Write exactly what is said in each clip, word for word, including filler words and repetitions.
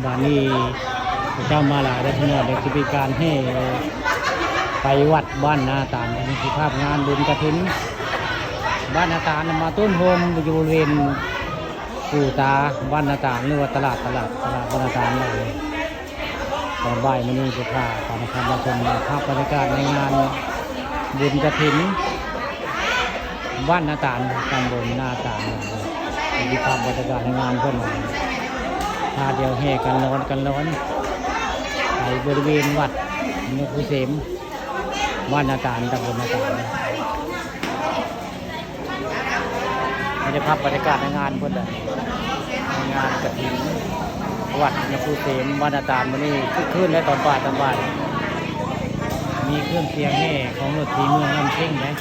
บาดนี้เจ้ามาหลายแล้วพี่น้อง เดี๋ยวสิมีการแห่ไปวัดบ้านนาตาล นี่คือภาพงานบุญกฐิน บ้านนาตาลมาตุ้นโฮมอยู่บริเวณปู่ตาบ้านนาตาล หรือว่าตลาด ตลาด ตลาดบ้านนาตาลนั่นเอง ตอนบ่ายมื้อนี้จะพาท่านผู้ชมมาชมภาพบรรยากาศในงานบุญกฐิน บ้านนาตาล ตำบลนาตาล มีภาพบรรยากาศในงานเพิ่น พาเดียวแห่กันร้อนกันร้อน ไปบริเวณวัดนกขุนเสม บ้านนาตาล ตำบลนาตาล นี่จะภาพบรรยากาศในงานเพิ่นเลย ในงานกฐิน วัดนกขุนเสม บ้านนาตาล มื้อนี้คึกคืนและตอนบ่าย ตอนบ่าย มีเครื่องเสียงแห่ของรถที่เมืองลำเพ็งนะ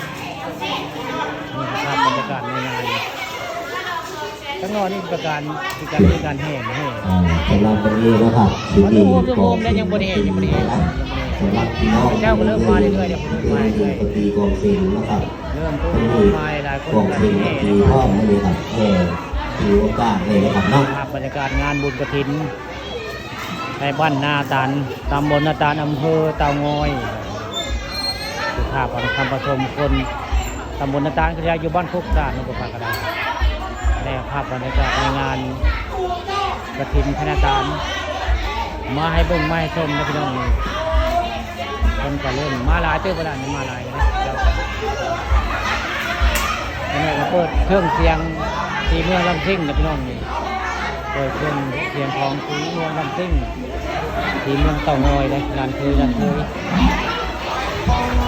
นี่คือภาพบรรยากาศในงาน ข้างนอกนี่ประการ คือการ คือการแห่ แห่ อ่า สำหรับวันนี้นะครับ อยู่ที่ โอ้โห โฮมแล้วยังบ่ได้แห่ ยังบ่ได้แห่ สำหรับพี่น้อง เจ้าก็เริ่มมาเรื่อยๆ เดี๋ยวผมมาเรื่อยๆ ตีกลองเสียงนะครับ เริ่มต้นมาหลายคน กลองเสียง ก็แห่ ตีพร้อมเลยครับ แห่ถือโอกาสเลยนะครับเนาะ ภาพบรรยากาศงานบุญกฐิน ในบ้านนาตาล ตำบลนาตาล อำเภอเต่างอย คือภาพของท่านผู้ชมคน ตำบลนาตาล ก็จะอยู่บ้านโคกตาล นครปฐมก็ได้ และภาพบรรยากาศในงานกฐินคณะตาล มาให้เบิ่งมาให้ชมนะพี่น้อง คนก็เริ่มมาหลายเติบแล้วนี่ มาหลายนะเจ้า อันนี้ก็เปิดเครื่องเสียงที่เมืองลำซิ่งนะพี่น้องนี่ เปิดเครื่องเสียงของที่เมืองลำซิ่ง ที่เมืองเต่างอยเลย ร้านเคย ร้านเคย เ